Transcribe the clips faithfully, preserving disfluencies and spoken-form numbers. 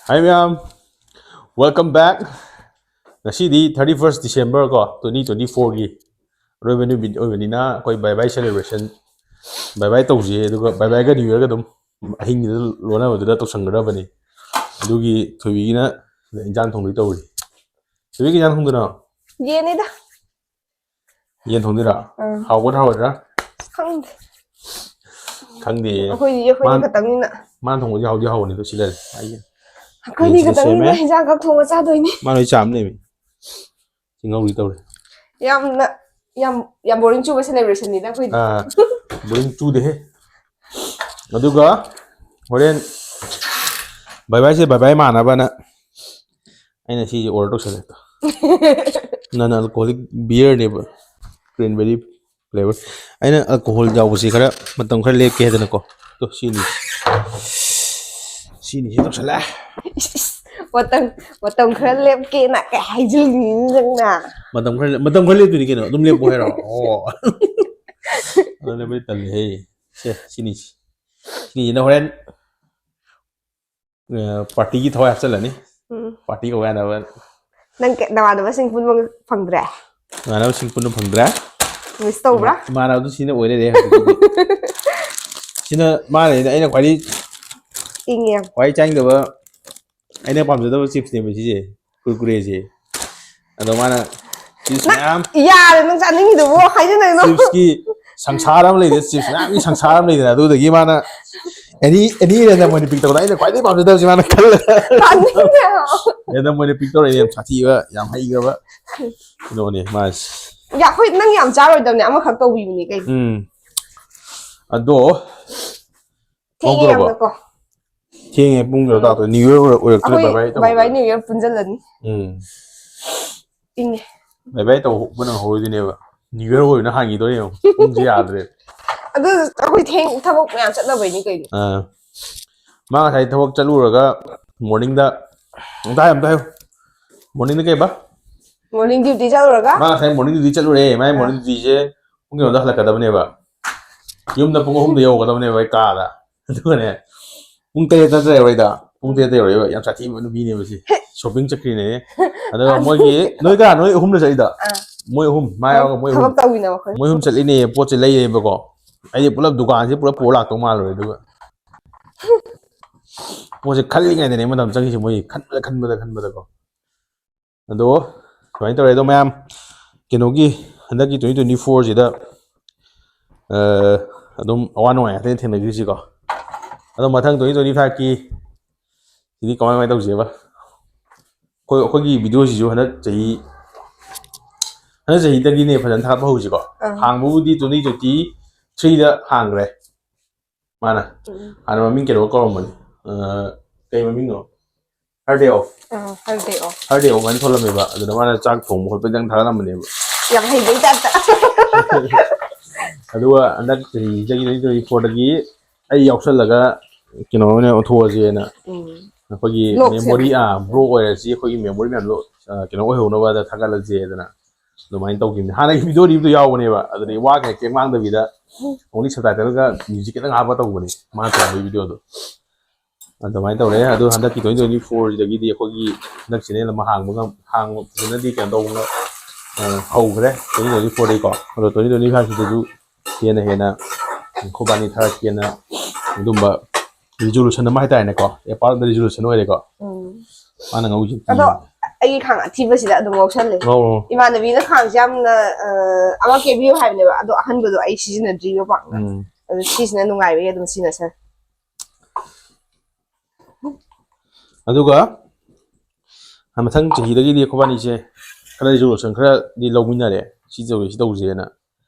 Hi ꯃꯌꯥꯝ, welcome back. ꯉꯁꯤꯗꯤ thirty first December ꯀꯣ, twenty twenty fourꯒꯤ ꯑꯔꯣꯏꯕ ꯅꯨꯃꯤꯠ ꯑꯣꯏꯕꯅꯤꯅ ꯑꯩꯈꯣꯏ bye bye celebration, bye bye ꯇꯧꯁꯤꯌꯦ, ꯑꯗꯨꯒ bye byeꯒ New Yearꯒ ꯑꯗꯨꯝ ꯑꯍꯤꯡꯒꯤꯗ ꯂꯣꯟꯅꯕꯗꯨꯗ ꯇꯧꯁꯟꯒꯗꯕꯅꯤ꯫ ꯑꯗꯨꯒꯤ ꯊꯣꯏꯕꯤꯒꯤꯅ ꯏꯟꯖꯥꯡ ꯊꯣꯡꯗꯣꯏ ꯇꯧꯔꯤ꯫ ꯊꯣꯏꯕꯤ, ꯀꯩ ꯏꯟꯖꯥꯡ ꯊꯣꯡꯗꯣꯏꯅꯣ? ꯌꯦꯟꯅꯤꯗ꯫ ꯌꯦꯟ ꯊꯣꯡꯗꯣꯏꯔꯥ? ꯑꯥ꯫ ꯍꯥꯎꯒꯗ꯭ꯔꯥ ꯍꯥꯎꯔꯣꯏꯗ꯭ꯔꯥ? ꯈꯪꯗꯦ꯫ ꯈꯪꯗꯦ꯫ ꯑꯩꯈꯣꯏꯗꯤ ꯑꯩꯈꯣꯏꯅꯤ ꯃꯥ-, ꯈꯛꯇꯪꯅꯤꯅ꯫ ꯃꯥꯅ ꯊꯣꯡꯕꯗꯤ ꯍꯥꯎꯗꯤ ꯍꯥꯎꯕꯅꯤ, ꯑꯗꯣ ꯁꯤ ꯂꯩꯔꯦ꯫ ꯑꯩꯒꯤ ꯑꯩꯈꯣꯏꯅꯤ ꯌꯦꯟꯁꯤꯅ ꯈꯛꯇꯪꯅꯤꯅ ꯁꯦꯝꯃꯦ꯫ ꯍꯤꯟꯖꯥꯡ ꯈꯛ ꯊꯣꯡꯉ ꯆꯥꯗꯣꯏꯅꯤ꯫ ꯃꯥ ꯂꯣꯏ ꯆꯥꯝ ꯂꯩꯃꯤ꯫ ꯆꯤꯡꯍꯧꯔꯤ ꯇꯧꯔꯦ꯫ ꯌꯥꯝꯅ, ꯌꯥꯝ, ꯌꯥꯝ boring ꯆꯨꯕ celebrationꯅꯤꯗ ꯑꯩꯈꯣꯏꯗꯤ꯫ ꯑꯥ, boring ꯆꯨꯗꯦꯍꯦ꯫ ꯑꯗꯨꯒ ꯍꯣꯔꯦꯟ bye byeꯁꯦ bye bye ꯃꯥꯟꯅꯕꯅ ꯑꯩꯅ ꯁꯤꯁꯦ order ꯇꯧꯁꯜꯂꯦ꯫ Non alcoholic beerꯅꯦꯕ, cranberry flavour꯫ ꯑꯩꯅ alcohol ꯌꯥꯎꯕꯁꯤ ꯈꯔ ꯃꯇꯝ ꯈꯔ ꯂꯦꯞꯀꯦ ꯍꯥꯏꯗꯅꯀꯣ꯫ ꯇꯣ, ꯁꯤꯅꯤ꯫ ꯁꯤꯅꯤ ꯁꯤ ꯇꯧꯁꯜꯂꯦ꯫ ꯏꯁ, ꯏꯁ, ꯃꯇꯝ, ꯃꯇꯝ ꯈꯔ ꯂꯦꯞꯀꯦꯅ ꯀꯩ ꯍꯥꯏꯖꯤꯜꯂꯤꯅꯤ ꯅꯪꯅ? ꯃꯇꯝ ꯈꯔ, ꯃꯇꯝ ꯈꯔ ꯂꯦꯞꯇꯣꯏꯅꯤ ꯀꯩꯅꯣ, ꯑꯗꯨꯝ ꯂꯦꯞꯄꯣ ꯍꯥꯏꯔꯣ? ꯑꯣ꯫ ꯑꯗꯨ ꯂꯦꯞꯄꯗꯤ ꯇꯜꯂꯦꯍꯦ꯫ ꯁꯦ, ꯁꯤꯅꯤ꯫ ꯁꯤꯅꯤꯁꯤꯅ ꯍꯣꯔꯦꯟ, ꯑ, partyꯒꯤ ꯊꯋꯥꯏ ꯍꯥꯞꯆꯤꯜꯂꯅꯤ꯫ ꯎꯝ꯫ Party ꯀꯧ ꯌꯥꯅꯕ꯫ ꯅꯪ ꯀ-, ꯅꯃꯥꯟꯅꯕꯁꯤꯡ ꯄꯨꯟꯕ ꯐꯪꯗ꯭ꯔꯦ? ꯏꯃꯥꯟꯅꯕꯁꯤꯡ ꯄꯨꯟꯕ ꯐꯪꯗ꯭ꯔꯦ꯫ Miss ꯇꯧꯕ꯭ꯔꯥ? ꯏꯃꯥꯟꯅꯕꯗꯨ ꯁꯤꯅ ꯑꯣꯏ ꯂꯩꯔꯦ ꯍꯧꯖꯤꯛꯀꯤꯗꯤ꯫ ꯁꯤꯅ ꯃꯥꯅ ꯑꯩꯅ, ꯑꯩꯅ ꯈ꯭ꯋꯥꯏꯗꯒꯤ, ꯏꯪꯉꯦ꯫ ꯈ꯭ꯋꯥꯏ ꯆꯥꯅꯤꯡꯗꯕ, ꯑꯩꯅ ꯄꯥꯝꯖꯗꯕ chipsꯅꯦꯕ ꯁꯤꯁꯦ, ꯀꯨꯔꯀꯨꯔꯦꯁꯦ꯫ ꯑꯗꯣ ꯃꯥꯅ chips ꯅꯪ ꯃꯌꯥꯝ, ꯌꯥꯔꯦ, ꯅꯪ ꯆꯥꯅꯤꯡꯉꯤꯗꯨꯕꯨ ꯍꯥꯏꯖꯤꯟꯅꯩꯅꯣ꯫ Chipsꯀꯤ ꯁꯪꯁꯥꯔ ꯑꯃ ꯂꯩꯔꯦ, chips ꯃꯌꯥꯝꯒꯤ ꯁꯪꯁꯥꯔ ꯑꯃ ꯂꯩꯗꯅ, ꯑꯗꯨꯗꯒꯤ ꯃꯥꯅ any, any random ꯑꯣꯏꯅ pick ꯇꯧꯔꯛꯑꯣ꯫ ꯑꯩꯅ ꯈ꯭ꯋꯥꯏꯗꯒꯤ ꯄꯥꯝꯖꯗꯕꯁꯦ ꯃꯥꯅ ꯈꯜꯂꯦ꯫ ꯇꯥꯅꯤꯡꯗꯦ ꯍꯥꯏꯕ꯫ Random ꯑꯣꯏꯅ pick ꯇꯧꯔꯛꯑꯦ, ꯌꯥꯝ ꯁꯥꯊꯤꯕ, ꯌꯥꯝ ꯍꯩꯈ꯭ꯔꯕ ꯀꯩꯅꯣꯅꯦ ꯃꯥꯁꯦ꯫ ꯌꯥ, ꯑꯩꯈꯣꯏ ꯅꯪ ꯌꯥꯝ ꯆꯥꯔꯣꯏꯗꯕꯅꯦ, ꯑꯃꯈꯛ ꯇꯧꯕꯤꯕꯅꯦ ꯀꯩꯅꯣ꯫ ꯎꯝ꯫ ꯑꯗꯣ ꯊꯦꯡꯉꯦ ꯍꯧꯗ꯭ꯔꯕꯣ? ꯌꯥꯝꯅꯀꯣ꯫ ꯊꯦꯡꯉꯦ, ꯄꯨꯡ ꯀꯩꯅꯣ ꯎꯝ꯫ ꯇꯥꯗꯣꯏ, New Year ꯑꯣꯏꯔꯛꯇꯣꯏꯔꯦ, ꯑꯩꯈꯣꯏ bye bye ꯇꯧꯕ꯫ Bye bye New Year ꯄꯨꯟꯖꯜꯂꯅꯤ꯫ ꯎꯝ꯫ ꯏꯪꯉꯦ꯫ Bye bye ꯇꯧꯕ ꯅꯪꯍꯧꯔꯣꯏꯗꯣꯏꯅꯦꯕ꯫ New Year ꯑꯣꯏꯕꯅ ꯍꯥꯟꯈꯤꯗꯣꯏꯅꯦꯕ꯫ ꯄꯨꯡꯁꯦ ꯌꯥꯗ꯭ꯔꯦ꯫ ꯑꯗꯨ ꯑꯩꯈꯣꯏ ꯊꯦꯡ-, ꯊꯕꯛ ꯃꯌꯥꯝ ꯆꯠꯅꯕꯩꯅꯤ ꯀꯩꯅꯣ꯫ ꯑꯥ꯫ ꯃꯥ ꯉꯁꯥꯏ ꯊꯕꯛ ꯆꯠꯂꯨꯔꯒ morningꯗ, ꯑꯝꯇ ꯍꯥꯏꯌꯨ, ꯑꯝꯇ ꯍꯥꯏꯌꯨ꯫ Morningꯗ ꯀꯩꯕ? Morning duty ꯆꯠꯂꯨꯔꯒ? ꯃꯥ ꯉꯁꯥꯏ morning duty ꯆꯠꯂꯨꯔꯦ꯫ ꯃꯥꯏ ꯑꯥ꯫ Morning dutyꯁꯦ ꯄꯨꯡ ꯀꯩꯅꯣꯗ ꯍꯜꯂꯛꯀꯗꯕꯅꯦꯕ꯫ ꯌꯨꯝꯗ ꯄꯨꯡ ꯑꯍꯨꯝꯗ ꯌꯧꯒꯗꯕꯅꯦꯕ ꯑꯩ ꯀꯥꯗ꯫ ꯑꯗꯨꯒꯅꯦ, ꯄꯨꯡ ꯇꯔꯦꯠ ꯅꯠꯇ꯭ꯔ ꯌꯧꯔꯛꯏꯗꯣ? ꯄꯨꯡ ꯇꯔꯦꯠꯇ ꯌꯧꯔꯛꯏꯕ꯫ ꯌꯥꯝ ꯁꯥꯊꯤꯕ ꯅꯨꯄꯤꯅꯦꯕ ꯁꯤ꯫ ꯁꯣꯄꯤꯡ ꯆꯠꯈ꯭ꯔꯤꯅꯦ꯫ ꯑꯗꯨꯒ ꯃꯣꯏꯒꯤ, ꯅꯣꯏ ꯀ ꯅꯣꯏ ꯑꯍꯨꯝꯗ ꯆꯠꯂꯤꯗꯣ? ꯑꯥ꯫ ꯃꯣꯏ ꯑꯍꯨꯝ, ꯃꯥ ꯌꯥꯎꯔꯒ ꯃꯣꯏ ꯑꯍꯨꯝ꯫ ꯊꯕꯛ ꯇꯧꯃꯤꯟꯅꯕ ꯑꯩꯈꯣꯏ꯫ ꯃꯣꯏ ꯑꯍꯨꯝ ꯆꯠꯂꯤꯅꯦ, ꯄꯣꯠꯁꯦ ꯂꯩꯔꯦꯕꯀꯣ꯫ ꯑꯩꯗꯤ ꯄꯨꯂꯞ ꯗꯨꯀꯥꯟꯁꯤ ꯄꯨꯂꯞ ꯄꯨꯔ ꯂꯥꯛꯇꯧ ꯃꯥꯜꯂꯨꯔꯦ꯫ ꯑꯗꯨꯒ ꯄꯣꯠꯁꯦ ꯈꯜꯂꯤꯉꯩꯗꯅꯦ ꯃꯇꯝ ꯆꯪꯉꯤꯁꯦ, ꯃꯣꯏ ꯈꯟꯕꯗ, ꯈꯟꯕꯗ, ꯈꯟꯕꯗꯀꯣ꯫ ꯑꯗꯣ ꯁꯨꯃꯥꯏꯅ ꯇꯧꯔꯦ꯫ ꯑꯗꯣ ꯃꯌꯥꯝ, ꯀꯩꯅꯣꯒꯤ, ꯍꯟꯗꯛꯀꯤ twenty twenty-four ꯁꯤꯗ, ꯑ, ꯑꯗꯨꯝ ꯑꯋꯥ ꯅꯨꯡꯉꯥꯏ ꯉꯥꯛꯇꯅꯤ ꯊꯦꯡꯅꯈ꯭ꯔꯤꯁꯤꯀꯣ꯫ ꯑꯗꯣ ꯃꯊꯪ twenty twenty-five ꯀꯤ ꯁꯤꯗꯤ ꯀꯃꯥꯏ, ꯀꯃꯥꯏꯅ ꯇꯧꯁꯦꯕ? ꯑꯩꯈꯣꯏ, ꯑꯩꯈꯣꯏꯒꯤ video ꯁꯤꯁꯨ ꯍꯟꯗꯛ ꯆꯍꯤ, ꯍꯟꯗꯛ ꯆꯍꯤꯗꯒꯤꯅꯦ ꯐꯖꯅ ꯊꯥꯒꯠꯄ ꯍꯧꯁꯤꯀꯣ꯫ ꯑꯥ꯫ ꯍꯥꯡꯕꯕꯨꯗꯤ twenty twenty-three ꯗ ꯍꯥꯡꯈ꯭ꯔꯦ ꯃꯥꯅ꯫ ꯎꯝ꯫ ꯍꯥꯟꯅ ꯃꯃꯤꯡ ꯀꯩꯅꯣ ꯀꯧꯔꯝꯕꯅꯤ꯫ ꯑ, ꯀꯩ ꯃꯃꯤꯡꯅꯣ? Her Day Off꯫ ꯑꯥ, Her Day Off꯫ Her Day Off ꯍꯥꯏꯅ ꯊꯣꯛꯂꯝꯃꯦꯕ꯫ ꯑꯗꯨꯗ ꯃꯥꯅ ꯆꯥꯛ ꯊꯣꯡꯕ ꯈꯣꯠꯄ ꯈꯤꯇꯪ ꯊꯥꯒꯠꯂꯝꯕꯅꯦꯕ꯫ ꯌꯥꯝ ꯍꯩꯕꯩ ꯇꯥꯏꯞꯇ꯫ ꯑꯗꯨꯒ ꯍꯟꯗꯛ ꯆꯍꯤꯗꯒꯤ, twenty twenty-four ꯗꯒꯤ ꯑꯩ ꯌꯥꯎꯁꯜꯂꯒ ꯀꯩꯅꯣ ꯑꯣꯏꯅ ꯑꯣꯟꯊꯣꯛꯑꯁꯦꯅ꯫ ꯎꯝ꯫ ꯑꯩꯈꯣꯏꯒꯤ vlog memory, ꯁꯦꯝꯕ꯫ ꯑꯥ, vlog ꯑꯣꯏꯔꯁꯤ, ꯑꯩꯈꯣꯏꯒꯤ memory ꯃꯌꯥꯝꯗꯣ, ꯑ, ꯀꯩꯅꯣ ꯑꯣꯏꯍꯧꯅꯕꯗ ꯊꯥꯒꯠꯂꯁꯦꯗꯅ ꯑꯗꯨꯃꯥꯏꯅ ꯇꯧꯈꯤꯕꯅꯤ꯫ ꯍꯥꯟꯅꯒꯤ video ꯗ ꯌꯥꯎꯕꯅꯦꯕ, ꯑꯗꯨꯗꯤ ꯋꯥ ꯀꯩ ꯀꯩꯝ ꯉꯥꯡꯗꯕꯤꯗ only subtitle ꯒ music ꯈꯤꯇꯪ ꯍꯥꯞꯄ ꯇꯧꯕꯅꯤ ꯃꯥꯅ ꯇꯧꯕꯒꯤ video ꯗꯣ꯫ ꯑꯗꯨꯃꯥꯏꯅ ꯇꯧꯔꯦ꯫ ꯑꯗꯣ ꯍꯟꯗꯛꯀꯤ twenty twenty-four ꯁꯤꯗꯒꯤꯗꯤ ꯑꯩꯈꯣꯏꯒꯤ ꯍꯟꯗꯛ channel ꯑꯃ ꯍꯥꯡꯕ ꯉꯝ-, ꯍꯥꯡꯕ ꯐꯖꯅꯗꯤ ꯀꯩꯅꯣ ꯇꯧꯕ, ꯑ, ꯍꯧꯈ꯭ꯔꯦ twenty twenty-four ꯗꯒꯤꯀꯣ꯫ ꯑꯗꯣ twenty twenty-five ꯁꯤꯗꯁꯨ ꯍꯦꯟꯅ ꯍꯦꯟꯅ ꯑꯩꯈꯣꯏꯕꯥꯅꯤ ꯊꯥꯒꯠꯀꯦꯅ ꯑꯗꯨꯝꯕ resolution ꯑꯃ ꯍꯥꯏꯇꯥꯔꯦꯅꯦꯀꯣ, a part of the resolution ꯑꯣꯏꯔꯦꯀꯣ꯫ ꯎꯝ꯫ ꯃꯥꯅ ꯉꯧꯁꯤ꯫ ꯑꯗꯣ ꯑꯩꯒꯤ ꯈꯥꯡ ꯑꯊꯤꯕꯁꯤꯗ ꯑꯗꯨꯝ ꯉꯧꯁꯜꯂꯦ꯫ ꯉꯧꯔꯣ꯫ ꯏꯃꯥꯟꯅꯕꯤꯅ ꯈꯥꯡꯁꯦ ꯌꯥꯝꯅ, ꯑ, ꯑꯃ ꯀꯦꯕꯤꯌꯨ ꯍꯥꯏꯕꯅꯦꯕ, ꯑꯗꯣ ꯑꯍꯟꯕꯗꯣ ꯑꯩ ꯁꯤꯖꯤꯟꯅꯗ꯭ꯔꯤꯕ ꯄꯥꯛꯅ꯫ ꯎꯝ꯫ ꯑꯗꯨ ꯁꯤꯁꯤꯅ ꯅꯨꯡꯉꯥꯏꯕꯒꯤ ꯑꯗꯨꯝ ꯁꯤꯖꯤꯟꯅꯁꯜꯂꯦ꯫ ꯑꯗꯨꯒ ꯃꯊꯪ ꯆꯍꯤꯗꯒꯤꯗꯤ ꯑꯩꯈꯣꯏꯕꯥꯅꯤꯁꯦ ꯈꯔ resolution ꯈꯔꯗꯤ ꯂꯧꯃꯤꯟꯅꯔꯦ, ꯁꯤ ꯇꯧꯁꯦ, ꯁꯤ ꯇꯧꯁꯦꯅ꯫